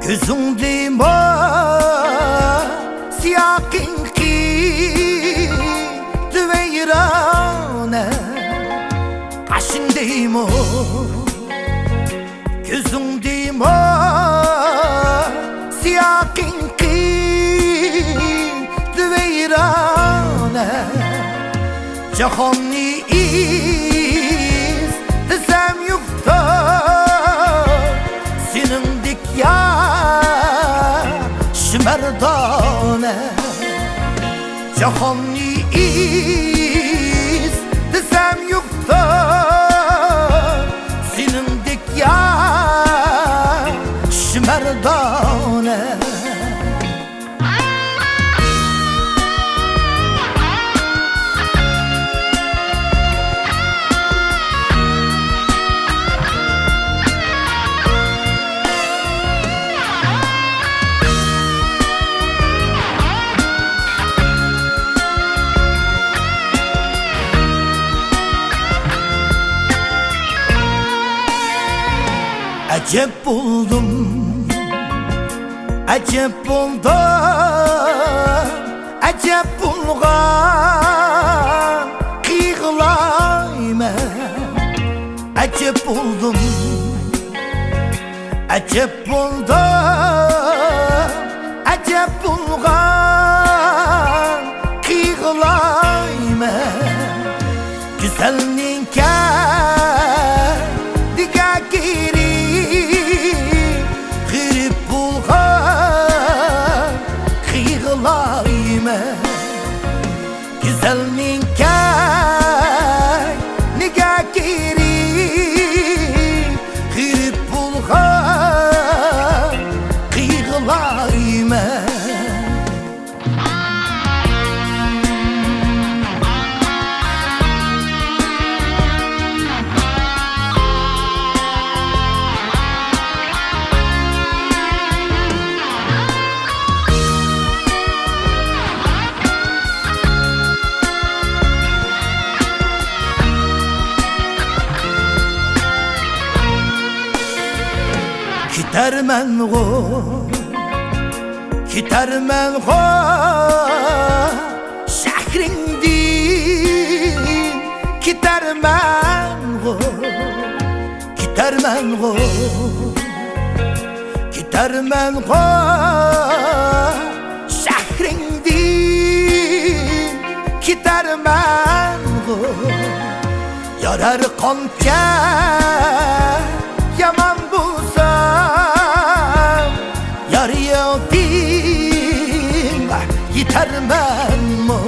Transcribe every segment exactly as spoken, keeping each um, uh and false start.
كۆزۈڭدىمۇ سىياقىڭ قىيتىۋەيرانە، قاشىڭدىمۇ، كۆزۈڭدىمۇ سىياقىڭ قىيتىۋەيرانە. جاھاننى ئىستىسەم يوقتۇر سېنىڭدەك ياش مەردانە. جاھاننى ئىستىسەم يوقتۇر سېنىڭدەك ياش مەردانە. ئەجەب بولدۇم، ئەجەب بولدۇم، ئەجەب بولغان قىيغىلايمەن. ئەجەب بولدۇم، ئەجەب بولدۇم، ئەجەب بولغان قىيغىلايمەن. گۈزەلنىڭ كەينىگە كىرىپ غېرىب بولغان قىيغىلايمەن. گۈزەلنىڭ كەينىگە كىرىپ غېرىب بولغان قىيغىلايمەن. كېتەرمەنغۇ، كېتەرمەنغۇ، شەھىرىڭدىن كېتەرمەنغۇ، كېتەرمەنغۇ، كېتەرمەنغۇ، شەھىرىڭدىن كېتەرمەنغۇ. يارار قانچە يامان بولسام، يار يولدىڭغا يېتەرمەنمۇ؟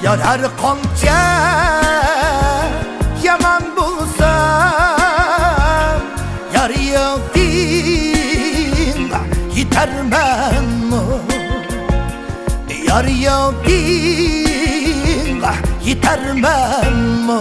يارار قانچە يامان بولسام، يار يولدىڭغا يېتەرمەنمۇ؟ يار يولدىڭغا يېتەرمەنمۇ؟